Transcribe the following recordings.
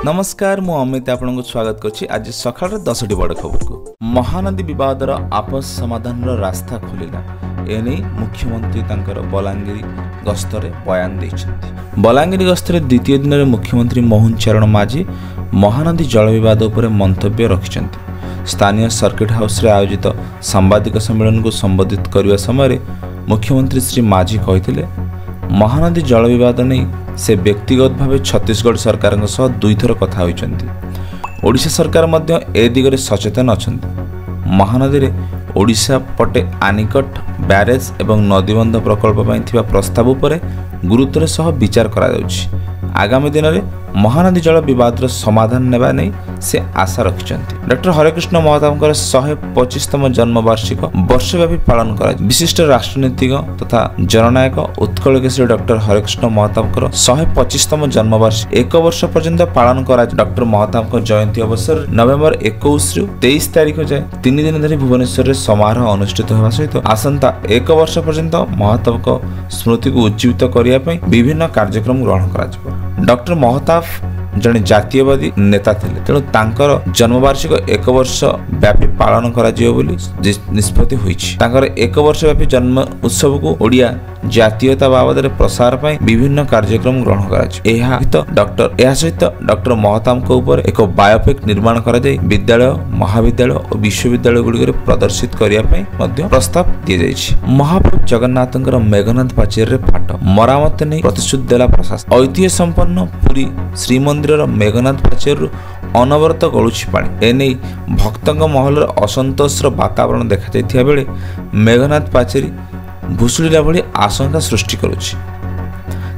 ନମସ୍କାର, ମୁଁ ଅମିତ ଆପଣଙ୍କୁ ସ୍ୱାଗତ କରୁଛି ଆଜି ସକାଳର 10ଟି ବଡ଼ ଖବରକୁ। ମହାନଦୀ ବିବାଦର ଆପୋସ ସମାଧାନର ରାସ୍ତା ଖୋଲିଲା। ଏନେଇ ମୁଖ୍ୟମନ୍ତ୍ରୀ ତାଙ୍କର ବଲାଙ୍ଗୀର ଗସ୍ତରେ ବୟାନ ଦେଇଛନ୍ତି। ବଲାଙ୍ଗୀର ଗସ୍ତରେ ଦ୍ୱିତୀୟ ଦିନରେ ମୁଖ୍ୟମନ୍ତ୍ରୀ ମୋହନ ଚରଣ ମାଝୀ ମହାନଦୀ ଜଳ ବିବାଦ ଉପରେ ମନ୍ତବ୍ୟ ରଖିଛନ୍ତି। ସ୍ଥାନୀୟ ସର୍କିଟ୍ ହାଉସ୍ରେ ଆୟୋଜିତ ସାମ୍ବାଦିକ ସମ୍ମିଳନୀକୁ ସମ୍ବୋଧିତ କରିବା ସମୟରେ ମୁଖ୍ୟମନ୍ତ୍ରୀ ଶ୍ରୀ ମାଝୀ କହିଥିଲେ, ମହାନଦୀ ଜଳ ବିବାଦ ନେଇ ସେ ବ୍ୟକ୍ତିଗତ ଭାବେ ଛତିଶଗଡ଼ ସରକାରଙ୍କ ସହ ଦୁଇଥର କଥା ହୋଇଛନ୍ତି। ଓଡ଼ିଶା ସରକାର ମଧ୍ୟ ଏ ଦିଗରେ ସଚେତନ ଅଛନ୍ତି। ମହାନଦୀରେ ଓଡ଼ିଶା ପଟେ ଆନିକଟ, ବ୍ୟାରେଜ୍ ଏବଂ ନଦୀବନ୍ଧ ପ୍ରକଳ୍ପ ପାଇଁ ଥିବା ପ୍ରସ୍ତାବ ଉପରେ ଗୁରୁତ୍ୱର ସହ ବିଚାର କରାଯାଉଛି। ଆଗାମୀ ଦିନରେ ମହାନଦୀ ଜଳ ବିବାଦର ସମାଧାନ ନେବା ନେଇ ସେ ଆଶା ରଖିଛନ୍ତି। ଡକ୍ଟର ହରେକୃଷ୍ଣ ମହତାବଙ୍କର 125ତମ ଜନ୍ମବାର୍ଷିକ ବର୍ଷବ୍ୟାପୀ ପାଳନ କରାଯିବ। ବିଶିଷ୍ଟ ରାଜନୈତିକ ତଥା ଜନନାୟକ ଉତ୍କଳ କେଶରୀ ଡକ୍ଟର ହରେକୃଷ୍ଣ ମହତାବଙ୍କର 125ତମ ଜନ୍ମବାର୍ଷିକ ଏକ ବର୍ଷ ପର୍ଯ୍ୟନ୍ତ ପାଳନ କରାଯିବ। ଡକ୍ଟର ମହତାବଙ୍କ ଜୟନ୍ତୀ ଅବସରରେ ନଭେମ୍ବର 21ରୁ 23 ତାରିଖ ଯାଏ 3 ଦିନ ଧରି ଭୁବନେଶ୍ୱରରେ ସମାରୋହ ଅନୁଷ୍ଠିତ ହେବା ସହିତ ଆସନ୍ତା ଏକ ବର୍ଷ ପର୍ଯ୍ୟନ୍ତ ମହତାବଙ୍କ ସ୍ମୃତିକୁ ଉଜ୍ଜୀବିତ କରିବା ପାଇଁ ବିଭିନ୍ନ କାର୍ଯ୍ୟକ୍ରମ ଗ୍ରହଣ କରାଯିବ। ଡକ୍ଟର ମହତାବ ଜଣେ ଜାତୀୟବାଦୀ ନେତା ଥିଲେ, ତେଣୁ ତାଙ୍କର ଜନ୍ମବାର୍ଷିକ ଏକ ବର୍ଷ ବ୍ୟାପୀ ପାଳନ କରାଯିବ ବୋଲି ନିଷ୍ପତ୍ତି ହୋଇଛି। ତାଙ୍କର ଏକ ବର୍ଷ ବ୍ୟାପୀ ଜନ୍ମ ଉତ୍ସବକୁ ଓଡ଼ିଆ ଜାତୀୟତା ବାବଦରେ ପ୍ରସାର ପାଇଁ ବିଭିନ୍ନ କାର୍ଯ୍ୟକ୍ରମ ଗ୍ରହଣ କରାଯିବ। ଏହା ସହିତ ଡକ୍ଟର ମହତାବଙ୍କ ଉପରେ ଏକ ବାୟୋପିକ୍ ନିର୍ମାଣ କରାଯାଇ ବିଦ୍ୟାଳୟ, ମହାବିଦ୍ୟାଳୟ ଓ ବିଶ୍ୱବିଦ୍ୟାଳୟ ଗୁଡ଼ିକରେ ପ୍ରଦର୍ଶିତ କରିବା ପାଇଁ ମଧ୍ୟ ପ୍ରସ୍ତାବ ଦିଆଯାଇଛି। ମହାପ୍ରଭୁ ଜଗନ୍ନାଥଙ୍କର ମେଘନାଦ ପାଚେରୀରେ ଫାଟ ମରାମତି ନେଇ ପ୍ରତିଶ୍ରୁତି ଦେଲା ପ୍ରଶାସନ। ଐତିହ୍ୟ ସମ୍ପନ୍ନ ପୁରୀ ଶ୍ରୀମନ୍ଦିରର ମେଘନାଦ ପାଚେରୀରୁ ଅନବରତ ଗଳୁଛି ପାଣି। ଏନେଇ ଭକ୍ତଙ୍କ ମହଲରେ ଅସନ୍ତୋଷର ବାତାବରଣ ଦେଖାଯାଇଥିବା ବେଳେ ମେଘନାଦ ପାଚେରୀ ଭୁଶୁଡ଼ିଲା ଭଳି ଆଶଙ୍କା ସୃଷ୍ଟି କରୁଛି।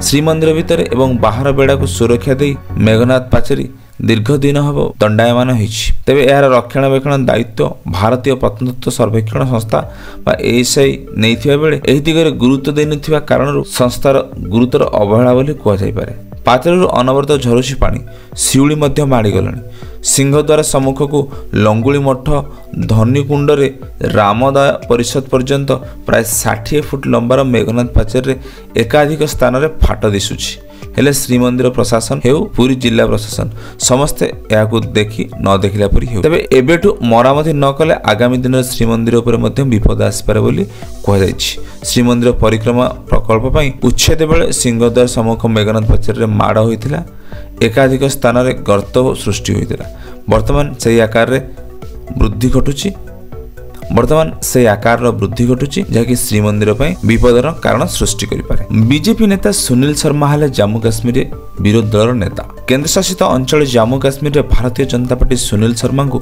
ଶ୍ରୀମନ୍ଦିର ଭିତରେ ଏବଂ ବାହାର ବେଢ଼ାକୁ ସୁରକ୍ଷା ଦେଇ ମେଘନାଦ ପାଚେରୀ ଦୀର୍ଘ ଦିନ ହେବ ଦଣ୍ଡାୟମାନ ହୋଇଛି। ତେବେ ଏହାର ରକ୍ଷଣାବେକ୍ଷଣ ଦାୟିତ୍ୱ ଭାରତୀୟ ପ୍ରତ୍ନତତ୍ତ୍ୱ ସର୍ବେକ୍ଷଣ ସଂସ୍ଥା ବା ଏଏସ୍ଆଇ ନେଇଥିବା ବେଳେ ଏହି ଦିଗରେ ଗୁରୁତ୍ୱ ଦେଇନଥିବା କାରଣରୁ ସଂସ୍ଥାର ଗୁରୁତର ଅବହେଳା ବୋଲି କୁହାଯାଇପାରେ। ପାଚେରୀରୁ ଅନବରତ ଝରୁଛି ପାଣି, ଶିଉଳି ମଧ୍ୟ ମାଡ଼ିଗଲାଣି। ସିଂହଦ୍ୱାର ସମ୍ମୁଖକୁ ଲଙ୍ଗୁଳି ମଠ ଧନୀକୁଣ୍ଡରେ ରାମଦୟା ପରିଷଦ ପର୍ଯ୍ୟନ୍ତ ପ୍ରାୟ 60 ଫୁଟ ଲମ୍ବାର ମେଘନାଦ ପାଚେରୀରେ ଏକାଧିକ ସ୍ଥାନରେ ଫାଟ ଦିଶୁଛି। ହେଲେ ଶ୍ରୀମନ୍ଦିର ପ୍ରଶାସନ ହେଉ, ପୁରୀ ଜିଲ୍ଲା ପ୍ରଶାସନ, ସମସ୍ତେ ଏହାକୁ ଦେଖି ନ ଦେଖିଲା ପରି ହେଉ। ତେବେ ଏବେଠୁ ମରାମତି ନ କଲେ ଆଗାମୀ ଦିନରେ ଶ୍ରୀମନ୍ଦିର ଉପରେ ମଧ୍ୟ ବିପଦ ଆସିପାରେ ବୋଲି କୁହାଯାଇଛି। ଶ୍ରୀମନ୍ଦିର ପରିକ୍ରମା ପ୍ରକଳ୍ପ ପାଇଁ ଉଚ୍ଛେଦ ବେଳେ ସିଂହଦ୍ୱାର ସମ୍ମୁଖ ମେଘନାଦ ପାଚେରୀରେ ମାଡ଼ ହୋଇଥିଲା। ଏକାଧିକ ସ୍ଥାନରେ ଗର୍ତ୍ତ ସୃଷ୍ଟି ହୋଇଥିଲା। ବର୍ତ୍ତମାନ ସେହି ଆକାରରେ ବୃଦ୍ଧି ଘଟୁଛି ବର୍ତ୍ତମାନ ସେହି ଆକାରର ବୃଦ୍ଧି ଘଟୁଛି, ଯାହାକି ଶ୍ରୀମନ୍ଦିର ପାଇଁ ବିପଦର କାରଣ ସୃଷ୍ଟି କରିପାରେ। ବିଜେପି ନେତା ସୁନୀଲ ଶର୍ମା ହେଲେ ଜାମ୍ମୁ କାଶ୍ମୀରରେ ବିରୋଧୀ ଦଳର ନେତା। କେନ୍ଦ୍ରଶାସିତ ଅଞ୍ଚଳ ଜାମ୍ମୁ କାଶ୍ମୀରରେ ଭାରତୀୟ ଜନତା ପାର୍ଟି ସୁନୀଲ ଶର୍ମାଙ୍କୁ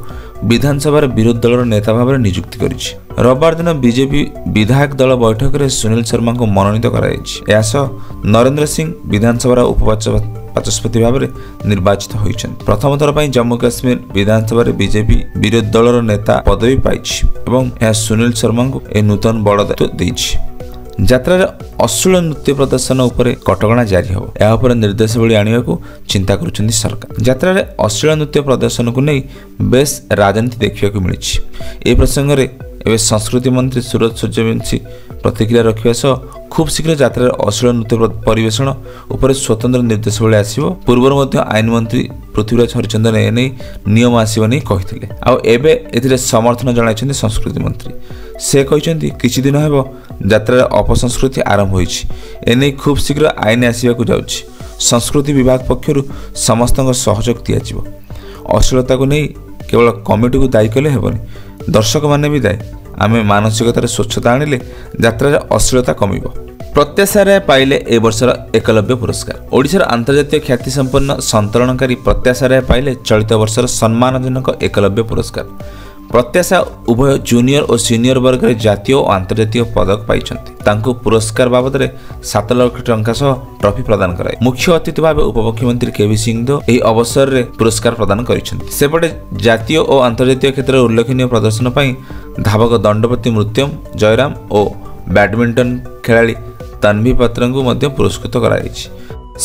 ବିଧାନସଭାରେ ବିରୋଧୀ ଦଳର ନେତା ଭାବରେ ନିଯୁକ୍ତି କରିଛି। ରବିବାର ଦିନ ବିଜେପି ବିଧାୟକ ଦଳ ବୈଠକରେ ସୁନୀଲ ଶର୍ମାଙ୍କୁ ମନୋନୀତ କରାଯାଇଛି। ଏହା ସହ ନରେନ୍ଦ୍ର ସିଂ ବିଧାନସଭାର ଉପବାଚସ୍ପତି ଭାବରେ ନିର୍ବାଚିତ ହୋଇଛନ୍ତି। ପ୍ରଥମ ଥର ପାଇଁ ଜାମ୍ମୁ କାଶ୍ମୀର ବିଧାନସଭାରେ ବିଜେପି ବିରୋଧୀ ଦଳର ନେତା ପଦବୀ ପାଇଛି ଏବଂ ଏହା ସୁନୀଲ ଶର୍ମାଙ୍କୁ ଏହି ନୂତନ ବଡ଼ ଦାୟିତ୍ୱ ଦେଇଛି। ଯାତ୍ରାରେ ଅଶ୍ଳୀଳ ନୃତ୍ୟ ପ୍ରଦର୍ଶନ ଉପରେ କଟକଣା ଜାରି ହେବ। ଏହା ଉପରେ ନିର୍ଦ୍ଦେଶାବଳୀ ଆଣିବାକୁ ଚିନ୍ତା କରୁଛନ୍ତି ସରକାର। ଯାତ୍ରାରେ ଅଶ୍ଳୀଳ ନୃତ୍ୟ ପ୍ରଦର୍ଶନକୁ ନେଇ ବେଶ ରାଜନୀତି ଦେଖିବାକୁ ମିଳିଛି। ଏ ପ୍ରସଙ୍ଗରେ ଏବେ ସଂସ୍କୃତି ମନ୍ତ୍ରୀ ସୁରଜ ସୂର୍ଯ୍ୟବଂଶୀ ପ୍ରତିକ୍ରିୟା ରଖିବା ସହ ଖୁବ୍ ଶୀଘ୍ର ଯାତ୍ରାରେ ଅଶ୍ଳୀଳ ନୃତ୍ୟ ପରିବେଷଣ ଉପରେ ସ୍ୱତନ୍ତ୍ର ନିର୍ଦ୍ଦେଶାବଳୀ ଆସିବ। ପୂର୍ବରୁ ମଧ୍ୟ ଆଇନ ମନ୍ତ୍ରୀ ପୃଥ୍ୱୀରାଜ ହରିଚନ୍ଦନ ଏନେଇ ନିୟମ ଆସିବ ନେଇ କହିଥିଲେ। ଆଉ ଏବେ ଏଥିରେ ସମର୍ଥନ ଜଣାଇଛନ୍ତି ସଂସ୍କୃତି ମନ୍ତ୍ରୀ। ସେ କହିଛନ୍ତି, କିଛି ଦିନ ହେବ ଯାତ୍ରାରେ ଅପସଂସ୍କୃତି ଆରମ୍ଭ ହୋଇଛି। ଏନେଇ ଖୁବ୍ ଶୀଘ୍ର ଆଇନ ଆସିବାକୁ ଯାଉଛି। ସଂସ୍କୃତି ବିଭାଗ ପକ୍ଷରୁ ସମସ୍ତଙ୍କ ସହଯୋଗ ଦିଆଯିବ। ଅଶ୍ଳୀଳତାକୁ ନେଇ କେବଳ କମିଟିକୁ ଦାୟୀ କଲେ ହେବନି, ଦର୍ଶକମାନେ ବି ଦାୟୀ। ଆମେ ମାନସିକତାରେ ସ୍ୱଚ୍ଛତା ଆଣିଲେ ଯାତ୍ରାରେ ଅଶ୍ଳୀଳତା କମିବ। ପ୍ରତ୍ୟାଶା ରାୟ ପାଇଲେ ଏ ବର୍ଷର ଏକଲବ୍ୟ ପୁରସ୍କାର। ଓଡ଼ିଶାର ଆନ୍ତର୍ଜାତୀୟ ଖ୍ୟାତିସମ୍ପନ୍ନ ସନ୍ତରଣକାରୀ ପ୍ରତ୍ୟାଶା ରାୟ ପାଇଲେ ଚଳିତ ବର୍ଷର ସମ୍ମାନଜନକ ଏକଲବ୍ୟ ପୁରସ୍କାର। ପ୍ରତ୍ୟାଶା ଉଭୟ ଜୁନିୟର ଓ ସିନିୟର ବର୍ଗରେ ଜାତୀୟ ଓ ଆନ୍ତର୍ଜାତୀୟ ପଦକ ପାଇଛନ୍ତି। ତାଙ୍କୁ ପୁରସ୍କାର ବାବଦରେ 7 ଲକ୍ଷ ଟଙ୍କା ସହ ଟ୍ରଫି ପ୍ରଦାନ କରାଯାଏ। ମୁଖ୍ୟ ଅତିଥି ଭାବେ ଉପମୁଖ୍ୟମନ୍ତ୍ରୀ କେ ଭି ସିଂଦେଓ ଏହି ଅବସରରେ ପୁରସ୍କାର ପ୍ରଦାନ କରିଛନ୍ତି। ସେପଟେ ଜାତୀୟ ଓ ଆନ୍ତର୍ଜାତୀୟ କ୍ଷେତ୍ରରେ ଉଲ୍ଲେଖନୀୟ ପ୍ରଦର୍ଶନ ପାଇଁ ଧାବକ ଦଣ୍ଡପତି ମୃତ୍ୟମ ଜୟରାମ ଓ ବ୍ୟାଡମିଣ୍ଟନ ଖେଳାଳି ତନ୍ଭି ପାତ୍ରଙ୍କୁ ମଧ୍ୟ ପୁରସ୍କୃତ କରାଯାଇଛି।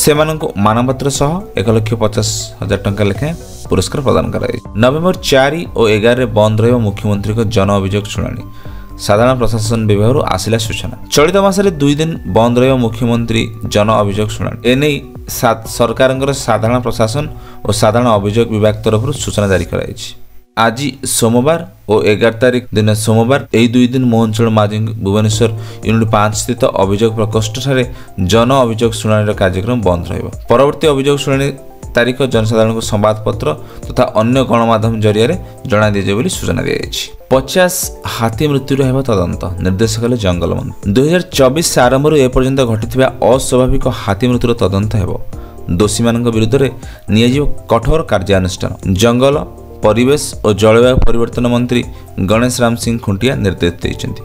ସେମାନଙ୍କୁ ମାନପତ୍ର ସହ 1,50,000 ଟଙ୍କା ଲେଖାଏଁ ପୁରସ୍କାର ପ୍ରଦାନ କରାଯାଇଛି। ନଭେମ୍ବର 4 ଓ 11ରେ ବନ୍ଦ ରହିବ ମୁଖ୍ୟମନ୍ତ୍ରୀଙ୍କ ଜନ ଅଭିଯୋଗ ଶୁଣାଣି। ସାଧାରଣ ପ୍ରଶାସନ ବିଭାଗରୁ ଆସିଲା ସୂଚନା। ଚଳିତ ମାସରେ 2 ଦିନ ବନ୍ଦ ରହିବ ମୁଖ୍ୟମନ୍ତ୍ରୀ ଜନ ଅଭିଯୋଗ ଶୁଣାଣି। ଏନେଇ ସରକାରଙ୍କର ସାଧାରଣ ପ୍ରଶାସନ ଓ ସାଧାରଣ ଅଭିଯୋଗ ବିଭାଗ ତରଫରୁ ସୂଚନା ଜାରି କରାଯାଇଛି। ଆଜି ସୋମବାର ଓ 11 ତାରିଖ ଦିନ ସୋମବାର, ଏହି 2 ଦିନ ମୋହନ ଚରଣ ମାଝୀ ଭୁବନେଶ୍ୱର ୟୁନିଟ୍ 5 ସ୍ଥିତ ଅଭିଯୋଗ ପ୍ରକୋଷ୍ଠଠାରେ ଜନ ଅଭିଯୋଗ ଶୁଣାଣିର କାର୍ଯ୍ୟକ୍ରମ ବନ୍ଦ ରହିବ। ପରବର୍ତ୍ତୀ ଅଭିଯୋଗ ଶୁଣାଣି ତାରିଖ ଜନସାଧାରଣଙ୍କୁ ସମ୍ବାଦପତ୍ର ତଥା ଅନ୍ୟ ଗଣମାଧ୍ୟମ ଜରିଆରେ ଜଣାଇ ଦିଆଯିବ ବୋଲି ସୂଚନା ଦିଆଯାଇଛି। 50 ହାତୀ ମୃତ୍ୟୁର ହେବ ତଦନ୍ତ, ନିର୍ଦ୍ଦେଶ କଲେ ଜଙ୍ଗଲ ମନ୍ତ୍ରୀ। 2024 ଆରମ୍ଭରୁ ଏପର୍ଯ୍ୟନ୍ତ ଘଟିଥିବା ଅସ୍ୱାଭାବିକ ହାତୀ ମୃତ୍ୟୁର ତଦନ୍ତ ହେବ। ଦୋଷୀମାନଙ୍କ ବିରୁଦ୍ଧରେ ନିଆଯିବ କଠୋର କାର୍ଯ୍ୟାନୁଷ୍ଠାନ। ଜଙ୍ଗଲ, ପରିବେଶ ଓ ଜଳବାୟୁ ପରିବର୍ତ୍ତନ ମନ୍ତ୍ରୀ ଗଣେଶ ରାମ ସିଂ ଖୁଣ୍ଟିଆ ନିର୍ଦ୍ଦେଶ ଦେଇଛନ୍ତି।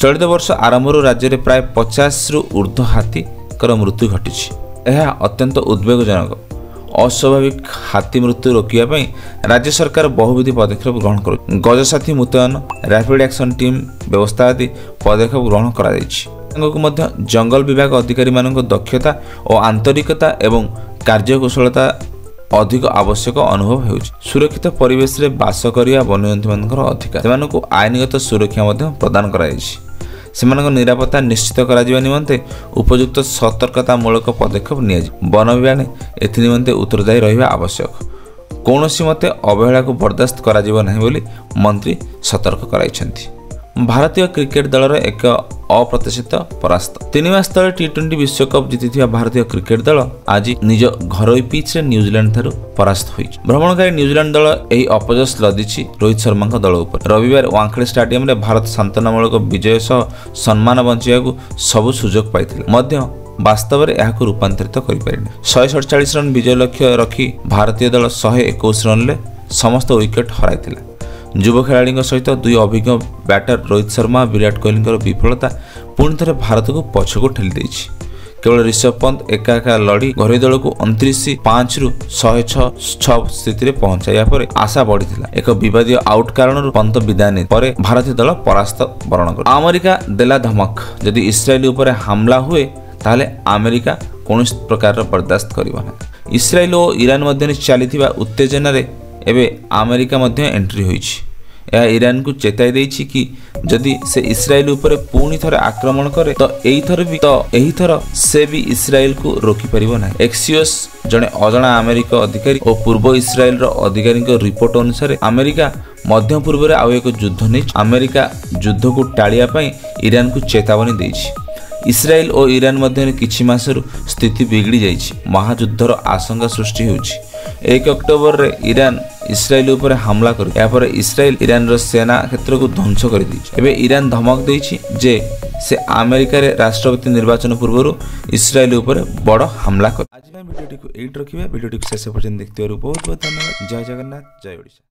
ଚଳିତ ବର୍ଷ ଆରମ୍ଭରୁ ରାଜ୍ୟରେ ପ୍ରାୟ 50ରୁ ଉର୍ଦ୍ଧ୍ୱ ହାତୀଙ୍କର ମୃତ୍ୟୁ ଘଟିଛି। ଏହା ଅତ୍ୟନ୍ତ ଉଦ୍ବେଗଜନକ। ଅସ୍ୱାଭାବିକ ହାତୀ ମୃତ୍ୟୁ ରୋକିବା ପାଇଁ ରାଜ୍ୟ ସରକାର ବହୁବିଧି ପଦକ୍ଷେପ ଗ୍ରହଣ କରୁଛନ୍ତି। ଗଜସାଥୀ ମୁତୟନ, ରାପିଡ୍ ଆକ୍ସନ୍ ଟିମ୍ ବ୍ୟବସ୍ଥା ଆଦି ପଦକ୍ଷେପ ଗ୍ରହଣ କରାଯାଇଛି। ସାଙ୍ଗକୁ ମଧ୍ୟ ଜଙ୍ଗଲ ବିଭାଗ ଅଧିକାରୀମାନଙ୍କ ଦକ୍ଷତା ଓ ଆନ୍ତରିକତା ଏବଂ କାର୍ଯ୍ୟକୁଶଳତା ଅଧିକ ଆବଶ୍ୟକ ଅନୁଭବ ହେଉଛି। ସୁରକ୍ଷିତ ପରିବେଶରେ ବାସ କରିବା ବନ୍ୟଜନ୍ତୁମାନଙ୍କର ଅଧିକାର। ସେମାନଙ୍କୁ ଆଇନଗତ ସୁରକ୍ଷା ମଧ୍ୟ ପ୍ରଦାନ କରାଯାଇଛି। ସେମାନଙ୍କ ନିରାପତ୍ତା ନିଶ୍ଚିତ କରାଯିବା ନିମନ୍ତେ ଉପଯୁକ୍ତ ସତର୍କତାମୂଳକ ପଦକ୍ଷେପ ନିଆଯିବ। ବନ ବିଭାଗ ଏଥି ନିମନ୍ତେ ଉତ୍ତରଦାୟୀ ରହିବା ଆବଶ୍ୟକ। କୌଣସି ମତେ ଅବହେଳାକୁ ବରଦାସ୍ତ କରାଯିବ ନାହିଁ ବୋଲି ମନ୍ତ୍ରୀ ସତର୍କ କରାଇଛନ୍ତି। ଭାରତୀୟ କ୍ରିକେଟ ଦଳର ଏକ ଅପ୍ରତ୍ୟାଶିତ ପରାସ୍ତ। 3 ମାସ ତଳେ ଟି-20 ବିଶ୍ୱକପ୍ ଜିତିଥିବା ଭାରତୀୟ କ୍ରିକେଟ ଦଳ ଆଜି ନିଜ ଘରୋଇ ପିଚ୍ରେ ନ୍ୟୁଜିଲାଣ୍ଡ ଠାରୁ ପରାସ୍ତ ହୋଇଛି। ଭ୍ରମଣକାରୀ ନ୍ୟୁଜିଲାଣ୍ଡ ଦଳ ଏହି ଅପଯଶ ଲଦିଛି ରୋହିତ ଶର୍ମାଙ୍କ ଦଳ ଉପରେ। ରବିବାର ୱାଙ୍ଖଡେ ଷ୍ଟାଡିୟମରେ ଭାରତ ସାନ୍ତ୍ୱନାମୂଳକ ବିଜୟ ସହ ସମ୍ମାନ ବଞ୍ଚାଇବାକୁ ସବୁ ସୁଯୋଗ ପାଇଥିଲା ମଧ୍ୟ ବାସ୍ତବରେ ଏହାକୁ ରୂପାନ୍ତରିତ କରିପାରିନି। 147 ରନ୍ ବିଜୟ ଲକ୍ଷ୍ୟ ରଖି ଭାରତୀୟ ଦଳ 121 ରନ୍ରେ ସମସ୍ତ ୱିକେଟ୍ ହରାଇଥିଲା। ଯୁବ ଖେଳାଳିଙ୍କ ସହିତ 2 ଅଭିଜ୍ଞ ବ୍ୟାଟର ରୋହିତ ଶର୍ମା, ବିରାଟ କୋହଲିଙ୍କର ବିଫଳତା ପୁଣି ଥରେ ଭାରତକୁ ପଛକୁ ଠେଲି ଦେଇଛି। କେବଳ ରିଷଭ ପନ୍ତ ଏକା ଏକା ଲଢ଼ି ଘରୋଇ ଦଳକୁ 29-5ରୁ 106-6 ସ୍ଥିତିରେ ପହଞ୍ଚାଇବା ପରେ ଆଶା ବଢ଼ିଥିଲା। ଏକ ବିବାଦୀୟ ଆଉଟ୍ କାରଣରୁ ପନ୍ତ ବିଦାୟ ନେଇ ପରେ ଭାରତୀୟ ଦଳ ପରାସ୍ତ ବରଣ କରେ। ଆମେରିକା ଦେଲା ଧମକ, ଯଦି ଇସ୍ରାଏଲ ଉପରେ ହାମଲା ହୁଏ ତାହେଲେ ଆମେରିକା କୌଣସି ପ୍ରକାରର ବରଦାସ୍ତ କରିବ ନାହିଁ। ଇସ୍ରାଏଲ ଓ ଇରାନ ମଧ୍ୟରେ ଚାଲିଥିବା ଉତ୍ତେଜନାରେ ଏବେ ଆମେରିକା ମଧ୍ୟ ଏଣ୍ଟ୍ରି ହୋଇଛି। ଏହା ଇରାନକୁ ଚେତାଇ ଦେଇଛି କି ଯଦି ସେ ଇସ୍ରାଏଲ ଉପରେ ପୁଣି ଥରେ ଆକ୍ରମଣ କରେ ତ ଏହିଥର ସେ ବି ଇସ୍ରାଏଲକୁ ରୋକିପାରିବ ନାହିଁ। ଏକ୍ସିଓସ୍ ଜଣେ ଅଜଣା ଆମେରିକ ଅଧିକାରୀ ଓ ପୂର୍ବ ଇସ୍ରାଏଲର ଅଧିକାରୀଙ୍କ ରିପୋର୍ଟ ଅନୁସାରେ ଆମେରିକା ମଧ୍ୟ ପୂର୍ବରେ ଆଉ ଏକ ଯୁଦ୍ଧ ନେଇ ଆମେରିକା ଯୁଦ୍ଧକୁ ଟାଳିବା ପାଇଁ ଇରାନକୁ ଚେତାବନୀ ଦେଇଛି। ଇସ୍ରାଏଲ ଓ ଇରାନ ମଧ୍ୟରେ କିଛି ମାସରୁ ସ୍ଥିତି ବିଗିଡ଼ି ଯାଇଛି। ମହାଯୁଦ୍ଧର ଆଶଙ୍କା ସୃଷ୍ଟି ହେଉଛି। 1 ଅକ୍ଟୋବରରେ ଇରାନ ଇସ୍ରାଏଲ ଉପରେ ହାମଲା କରି ଏହାପରେ ଇସ୍ରାଏଲ ଇରାନର ସେନା କ୍ଷେତ୍ରକୁ ଧ୍ୱଂସ କରିଦେଇଛି। ଏବେ ଇରାନ ଧମକ ଦେଇଛି ଯେ ସେ ଆମେରିକାରେ ରାଷ୍ଟ୍ରପତି ନିର୍ବାଚନ ପୂର୍ବରୁ ଇସ୍ରାଏଲ ଉପରେ ବଡ଼ ହାମଲା କରି। ଆଜି ପାଇଁ ଭିଡ଼ିଓଟିକୁ ଏଇଠି ରଖିବା। ଭିଡ଼ିଓଟିକୁ ଶେଷ ପର୍ଯ୍ୟନ୍ତ ଦେଖିଥିବାରୁ ବହୁତ ବହୁତ ଧନ୍ୟବାଦ। ଜୟ ଜଗନ୍ନାଥ, ଜୟ ଓଡ଼ିଶା।